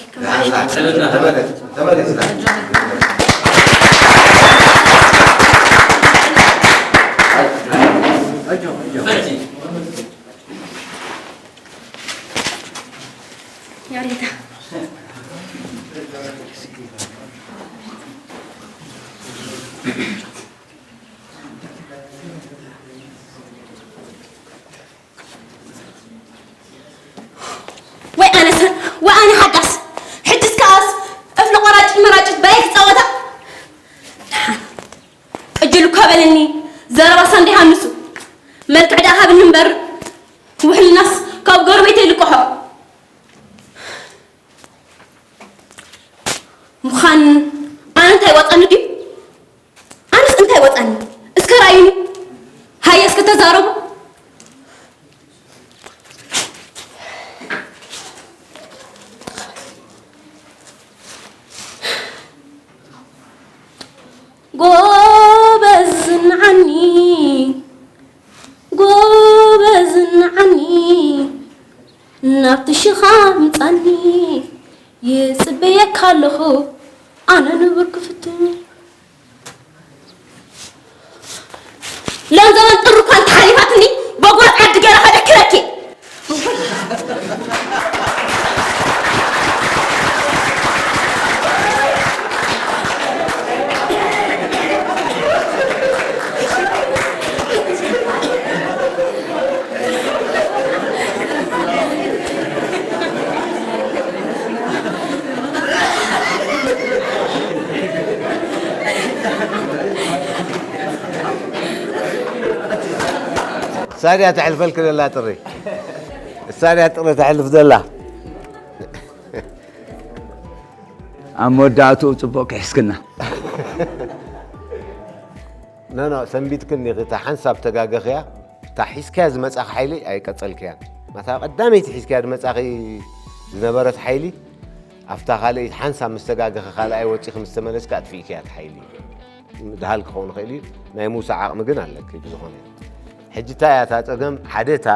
ያሬዳ ወይ ኣነ ሰብ ወይ ኣነ ሓዳስ ሕጅስ ከኣስ እፍሊ ቆራጭ መራጭት ባየ ክፃወታ ደሓን ቅጅል እኳ በለኒ ዘረባ ሳንዴ ሃንሱ መልክዕ ደኣ ሃብኒ እምበር ውሕልናስ ካብ ጎረቤተይ ልቅሖ ምዃን ኣነ እንታይ ወፀኒ ድዩ? ኣነስ እንታይ ወፀኒ? እስከ ራዩኒ ሃየ እስከ ተዛረቡ። ጎበዝ ንዓኒ ጎበዝ ንዓኒ ናብቲ ሽኻ ምፃኒ ይፅበየካ ኣለኹ ኣነ ንቡር ክፍትን ሎም ዘመን ጥሪ እኳ እንተሓሊፋትኒ በጓት ዓዲ ገይረ ከደክረኪ ሳድያ ተሕልፈልክ ደላ ጥሪ ሳድያ ጥሪ ተሕልፍ ደላ ኣብ መወዳእትኡ ፅቡቕ ክሕዝክና ኖኖ ሰንቢትክን ኢኺ እታ ሓንሳብ ተጋገኽያ እታ ሒዝካያ ዝመጻኺ ሓይሊ ኣይቀጸልክያን ማታ ቀዳመይቲ ሒዝካያ ዝመጻኺ ዝነበረት ሓይሊ ኣብታ ካልኣይቲ ሓንሳብ ምስ ተጋገኸ ካልኣይ ወጺኺ ምስ ተመለስኪ ኣጥፊእክያ እቲ ሓይሊ ድሃል ክኸውን ይኽእል እዩ ናይ ምውሳእ ዓቕሚ ግን ኣለኪ ብዝኾነ ሕጂ እንታይ እያ እታ ጸገም ሓደ እታ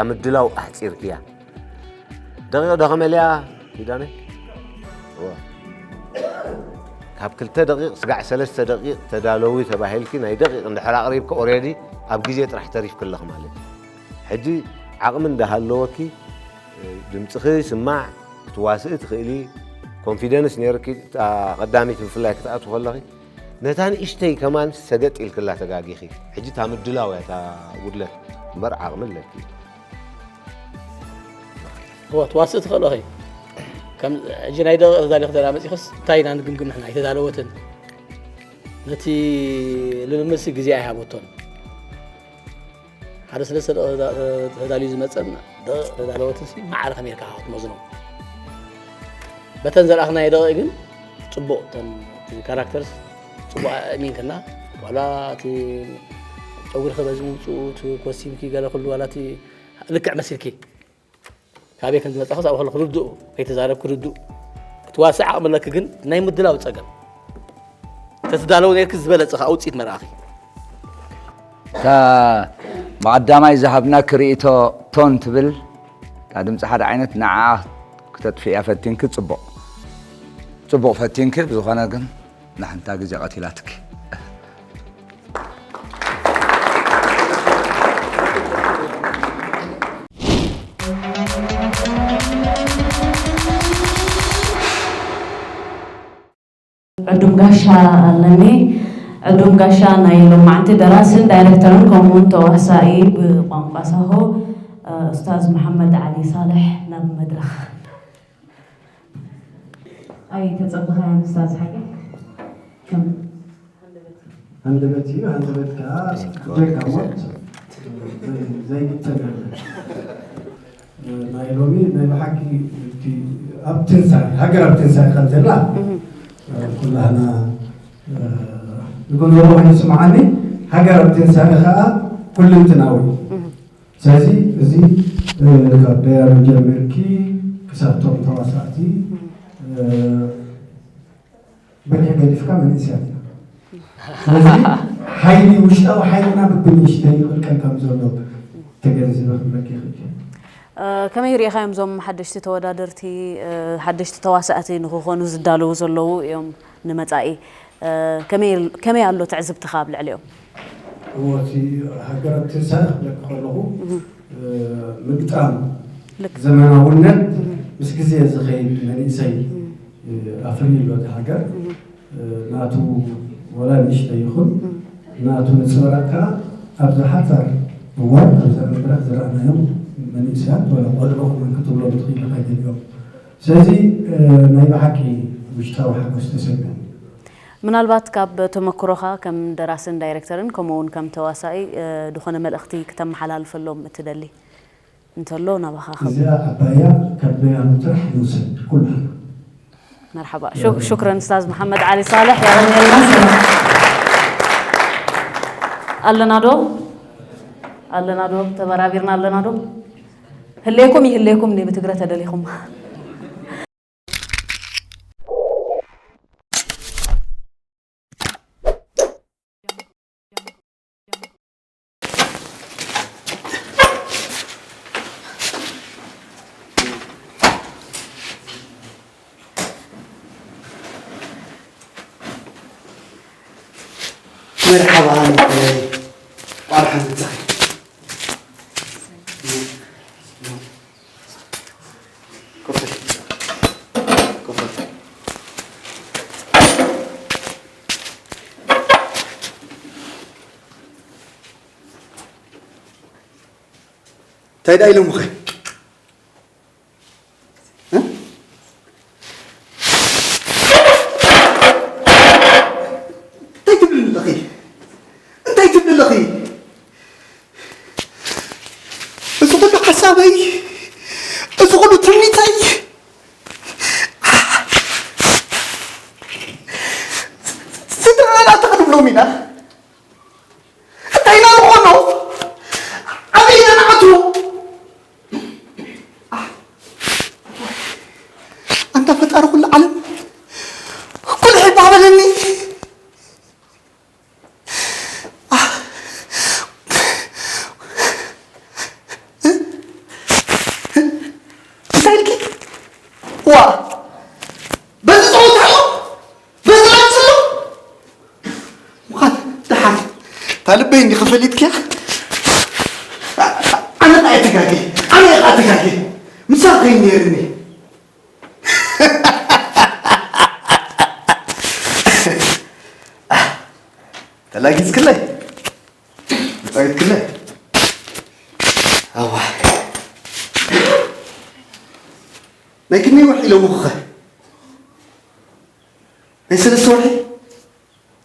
ምድላው ኣሕጺርክያ ደቂቕ ዶ ከመልያ ኪዳነ ካብ ክልተ ደቂቕ ስጋዕ ሰለስተ ደቂቕ ተዳለዊ ተባሂልኪ ናይ ደቂቕ እንድሕር ኣቕሪብኪ ኦሬዲ ኣብ ግዜ ጥራሕ ተሪፍኪ ኣለኺ ማለት እዩ ሕጂ ዓቕሚ እንዳሃለወኪ ድምፅኺ ስማዕ ክትዋስኢ ትኽእሊ ኮንፊደንስ ነይርኪ ቀዳሚት ብፍላይ ክትኣትው ከለኺ ነታ ንእሽተይ ከማን ሰገጥ ኢልክላ ተጋጊኺ ሕጂ እታ ምድላው እያ እታ ጉድለት እምበር ዓቕሚ ኣለኪ እወ ትዋስእ ትኽእል ኢኺ ከም ሕጂ ናይ ደቂቕ ተዳሊኺ ተዳ መፂኽስ እንታይ ኢና ንግምግም ንሕና ኣይተዳለወትን ነቲ ልምምድሲ ግዜ ኣይሃበቶን ሓደ ሰለስተ ደቂቕ ተዳልዩ ዝመፀን ደቂቕ ተዳለወትንሲ ማዕረ ከመይ ኢልካ ክትመዝኖ በተን ዘርኣኽናዮ ደቂቕ ግን ፅቡቕ እተን ካራክተርስ ፅቡቕ ኣእሚንክና ዋላ እቲ ጨጉርኺ በዚ ምውፅኡ እቲ ኮስቲምኪ ገለ ኩሉ ዋላ እቲ ልክዕ መሲልኪ ካበይ ከም ዝመፃ ክሳብ ከለኩ ርዱእ ከይተዛረብኪ ርዱእ ክትዋስእ ዓቕሚ ኣለኪ ግን ናይ ምድላው ፀገም ተትዳለው ነርኪ ዝበለፀ ከዓ ውፅኢት መርኣኺ እታ ብቐዳማይ ዝሃብናኪ ርእይቶ ቶን ትብል እታ ድምፂ ሓደ ዓይነት ንዓኣ ክተጥፍእያ ፈቲንኪ ፅቡቕ ፅቡቕ ፈቲንኪ ብዝኾነ ግን ንሓንታ ግዜ ቀቲላትኪ ዕዱም ጋሻ ኣለኒ። ዕዱም ጋሻ ናይ ሎማዕንቲ ደራስን ዳይሬክተርን ከምኡውን ተዋሳኢ ብቋንቋ ሳሆ፣ እ፣ ኡስታዝ መሓመድ ዓሊ ሳልሕ ናብ መድረኽ። ኣይተጸበኻዮን ኡስታዝ ሓቂ? ከም ሃንደበት እዩ፣ ሃንደበት ከኣ ደካ ሞት ዘይግተል። ናይ ሎሚ ናይ ብሓቂ እቲ ኣብ ትንሳኤ፣ ሃገር ኣብ ትንሳኤ ከም ዘላ፣ እህ። ኩላህና፣ እ፣ ንግንዘቦ ኮይኑ ይስምዓኒ። ሃገር ኣብ ትንሳኤ ከኣ ኩልንትናዊ። እህ። ስለዚ እዚ፣ እ፣ ካብ ደያኑ ጀሚርኪ ክሳብ ቶም ተዋሳእቲ፣ እህ። እ፣ በሊሕ ገዲፍካ መንእሰያት ኢና። ስለዚ ሓይሊ፣ ውሽጣዊ ሓይልና ብብንእሽተይ ይቕልቀል ከም ዘሎ ተገንዚበ ክብለኪ ይኽእል እየ። እ፣ ከመይ ርኢኻዮም እዞም ሓደሽቲ ተወዳደርቲ፣ እ፣ ሓደሽቲ ተዋሳእቲ ንኽኾኑ ዝዳለዉ ዘለዉ እዮም ንመጻኢ? እ፣ ከመይ፣ ከመይ ኣሎ ትዕዝብትኻ ኣብ ልዕሊኦም? እዎ፣ እቲ ሃገር ኣብ ትንሳኤ ክብለኪ ከለኹ፣ እህ። እ፣ ምግጣም ልክ። ዘመናውነት እህ። ምስ ግዜ ዝኸይድ መንእሰይ እህ። ኣፍርዩ ኣሎ እቲ ሃገር። እህ። ናቱ ወላ ንእሽተይ ይኹን፣ እህ። ናቱ ንጽብራታ ኣብዚ ሓጻር እዋን ኣብዛ መድረኽ ዝረኣናዮም መንእሰያት ወላ ቆልዑ ክመን ክትብሎም ትኽእል ኢኻ ገሊኦም። ስለዚ፣ እ፣ ናይ ብሓቂ ውሽጣዊ ሓጎስ ተሰሚዑ። ምናልባት ካብ ተመክሮኻ ከም ደራስን ዳይሬክተርን ከምኡ እውን ከም ተዋሳኢ፣ እ፣ ዝኾነ መልእኽቲ ክተመሓላልፈሎም እትደሊ? እንተሎ ናባኻ ኸም- እዚኣ ዓባያ ካብ በያኑ ጥራሕ ንውሰድ ኩላህና። መርሓባ። ሹ-፣ ሹክረን ኡስታዝ መሓመድ ዓሊ ሳልሕ፣ የቐንየልና። ኣለና ዶ? ኣለና ዶ? ተበራቢርና ኣለና ዶ? ህሌኩም ይህሌኩም እንዴ ብትግረ ተደሊኹም? መርሓባ፣ መርሓባ። ኮፍ በል። ኮፍ በል። እንታይ ደኣ ኢሎምኸ? እ? እንታይ ትብሊ ኣለኺ? እንታይ ትብሊ ኣለኺ? እዚ ኩሉ ሓሳበይ፣ እዚ ኩሉ ትምኒተይ፣ ስድራና እንታይ ክንብሎም ኢና? እንታይ ኢና ንኾኖ? ኣበይ ኢና ንኣትዎ? ኣንታ ፈጣሪ ኩሉ ዓለም፣ ኩሉ ሕባ በለኒ። እንታይ ኢልኪ? ዋ፣ በዚ ጸወታ ኣሎ፣ በዚ ላንች ኣሎ። ምዃን ደሓን፣ እታ ልበይ እንዲኺ ፈሊጥክያ? ኣነ ኸኣ እየ ተጋግየ፣ ኣነ እየ ኸኣ ተጋግየ። ምሳኺ ከይኒ ነይርኒ። ተላጊጽክለይ? ተጻዊትክለይ? ኣዋ። ናይ ክንደይ ወርሒ ኢሎምኺ ኸ? ናይ ሰለስተ ወርሒ?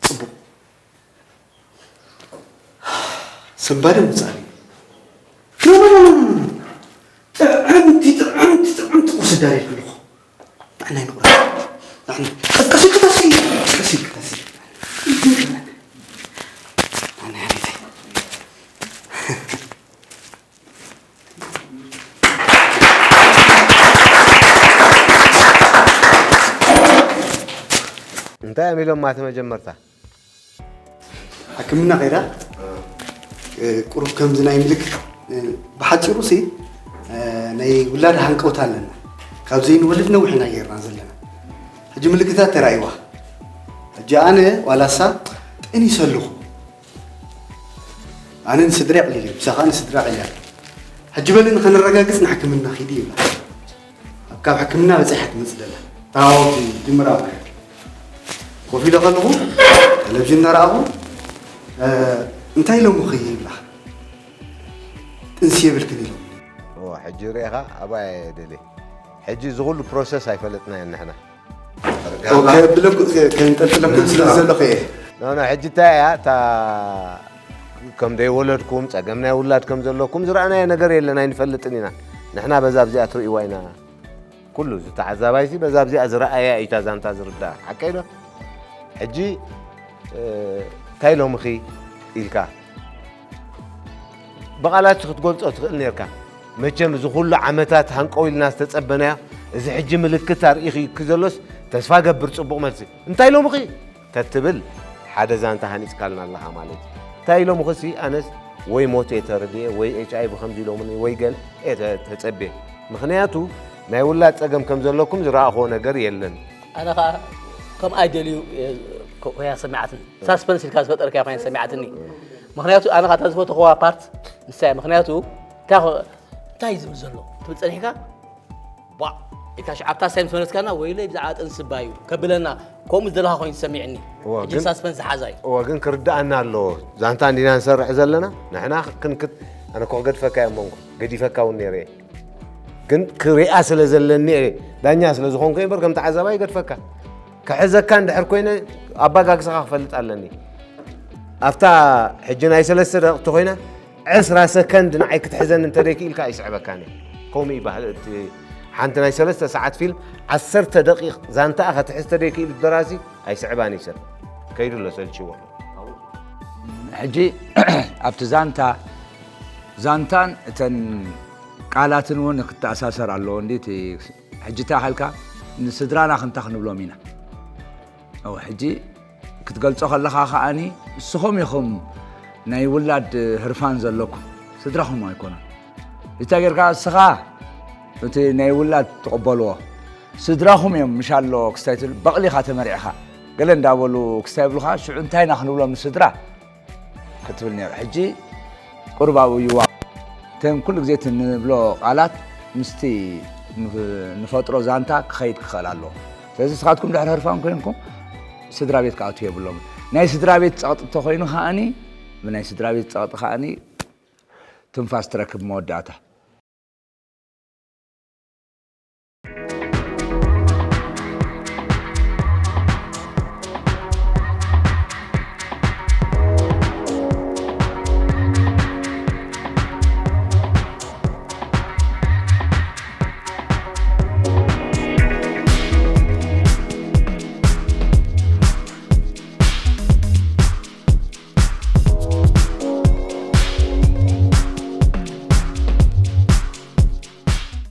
ጽቡቕ። ሰንባደ ምጻኒ። ኖ፣ ኖ፣ ኖ፣ ኖ፣ ኖ፣ ኖ። ጥዕምቲ፣ ጥዕምቲ፣ ጥዕምቲ ቁርሲ ዳርየ ኣለኹ። ጥዕናይ ንቑረጽ። ጥዕና-፣ ቀስ፣ ቀስ ኢልኪ ተስኢ፣ ቀስ ኢልኪ ተስኢ። ጥዕናይ ሓቢተይ። እንታይ እዮም ኢሎማ እቲ መጀመርታ? ሕክምና ከይዳ፣ እ፣ ቁሩብ ከምዚ ናይ ምልክት፣ እ፣ ብሓጺሩ ሲ፣ እ፣ ናይ ውላድ ሃንቀውታ ኣለና። ካብ ዘይንወልድ ነዊሕ ኢና ጌርና ዘለና። ሕጂ ምልክታት ተራእይዋ። ሕጂ ኣነ ዋላ እሳ ጠኒሰ ኣለኹ። ኣነ ንስድራ ይዕሊል እየ፣ ምሳኻ ንስድራ ይዕሊል። ሕጂ በሊ ንኸነረጋግጽ ንሕክምና ኺዲ ይብላ። ኣብ ካብ ሕክምና በጺሓ ትመጽእ ዘላ። ታወት ጅምራ። ኮፍ ኢለ ከለኹ ቴሌቪዥን እናረኣኹ እንታይ ኢሎምኺ ይብላ። ጥንሲ የብልክን ኢሎም። ሕጂ ርኢኻ ኣባይ ደሊ ሕጂ ዝኹሉ ፕሮሰስ ኣይፈለጥናዮ ንሕና ከንጠልጥለኩም ስለ ዘለኹ እየ። ኖ ሕጂ እንታይ እያ እታ ከም ዘይወለድኩም ጸገም ናይ ውላድ ከም ዘለኩም ዝረኣናዮ ነገር የለን ኣይንፈልጥን ኢና። ንሕና በዛ ኣብዚኣ ትርእይዋ ኢና። ኩሉ ዝተዓዛባይሲ በዛ ኣብዚኣ ዝረኣያ እዩ እታ ዛንታ ዝርዳእ ሓቀይ ዶ? ሕጂ እንታይ ኢሎምኺ ኢልካ ብቓላት ክትገልጾ ትኽእል ነርካ። መቸም እዚ ኩሉ ዓመታት ሃንቀው ኢልና ዝተጸበናያ እዚ ሕጂ ምልክት ኣርኢኺ ዘሎስ ተስፋ ገብር ጽቡቕ መልሲ እንታይ ኢሎምኺ ተትብል ሓደ ዛንታ ሃኒጽካልና ኣለኻ ማለት እዩ። እንታይ ኢሎምኺሲ ኣነስ ወይ ሞት እየ ተረድየ ወይ ኤች ኣይ ቪ ከምዚ ኢሎምኒ ወይ ገል እየ ተጸብየ። ምኽንያቱ ናይ ውላድ ጸገም ከም ዘለኩም ዝረኣኽዎ ነገር የለን። ኣነ ኸዓ ከም ኣይደልዩ ኮይና ሰሚዓትኒ ሳስፐንስ ኢልካ ዝፈጠርካያ ኮይና ሰሚዓትኒ። ምክንያቱ ኣነ ኸዓ ዝፈተኽዋ ፓርት ንሳያ ምክንያቱ እንታይ ዝብል ዘሎ ትብል ፀኒሕካ ቧዕ ኢልካ ሽዓብታ ሳይ ምስ መለስካና ወይለይ ብዛዕባ ጥንስባ እዩ ከብለና ከምኡ ዝደለኻ ኮይኑ ዝሰሚዕኒ ሕጂ ሳስፐንስ ዝሓዛ እዩ። እወ ግን ክርድኣና ኣለዎ። ዛንታ እንዲና ንሰርሕ ዘለና ንሕና ክንክት ኣነ ኮ ክገድፈካ እየ መንጎ ገዲፈካ እውን ነይረ እየ ግን ክሪኣ ስለ ዘለኒ እየ ዳኛ ስለ ዝኾንኩ እየ እምበር ከም ተዓዛባይ ይገድፈካ ክሕዘካ እንድሕር ኮይነ ኣባጋግስኻ ክፈልጥ ኣለኒ ኣብታ ሕጂ ናይ ሰለስተ ደቂቕ ተኮይና ዕስራ ሰከንድ ንዓይ ክትሕዘኒ እንተደይክኢልካ ኣይስዕበካን እየ ከምኡ ይበሃል እቲ ሓንቲ ናይ ሰለስተ ሰዓት ፊልም ዓሰርተ ደቂቕ ዛንታኣ ከትሕዝ ተደይክኢሉ ደራሲ ኣይስዕባን እዩ ሰብ ከይዱ ኣሎ ሰልችዎ ሕጂ ኣብቲ ዛንታ ዛንታን እተን ቃላትን እውን ክተኣሳሰር ኣለዎ እንዲ ሕጂ እንታይ ካልካ ንስድራና ክንታ ክንብሎም ኢና ሕጂ ክትገልጾ ከለኻ ከዓኒ ንስኹም ኢኹም ናይ ውላድ ህርፋን ዘለኩም ስድራኹም ኣይኮኑን እንታይ ጌርካ እስኻ እቲ ናይ ውላድ ትቕበልዎ ስድራኹም እዮም ምሻሎ ክስታይ ትብል በቕሊኻ ተመሪዕኻ ገለ እንዳበሉ ክስታይ ብሉኻ ሽዑ እንታይ ኢና ክንብሎም ንስድራ ክትብል ነይሩ ሕጂ ቁርብ ኣብኡ ይዋ እተን ኩሉ ግዜ እቲ ንብሎ ቃላት ምስቲ ንፈጥሮ ዛንታ ክኸይድ ክኽእል ኣለዎ ስለዚ ንስኻትኩም ድሕሪ ህርፋን ኮይንኩም ስድራ ቤት ክኣቱ የብሎም ናይ ስድራ ቤት ፀቕጢ እንተኮይኑ ከዓኒ ብናይ ስድራ ቤት ፀቕጢ ከዓኒ ትንፋስ ትረክብ መወዳእታ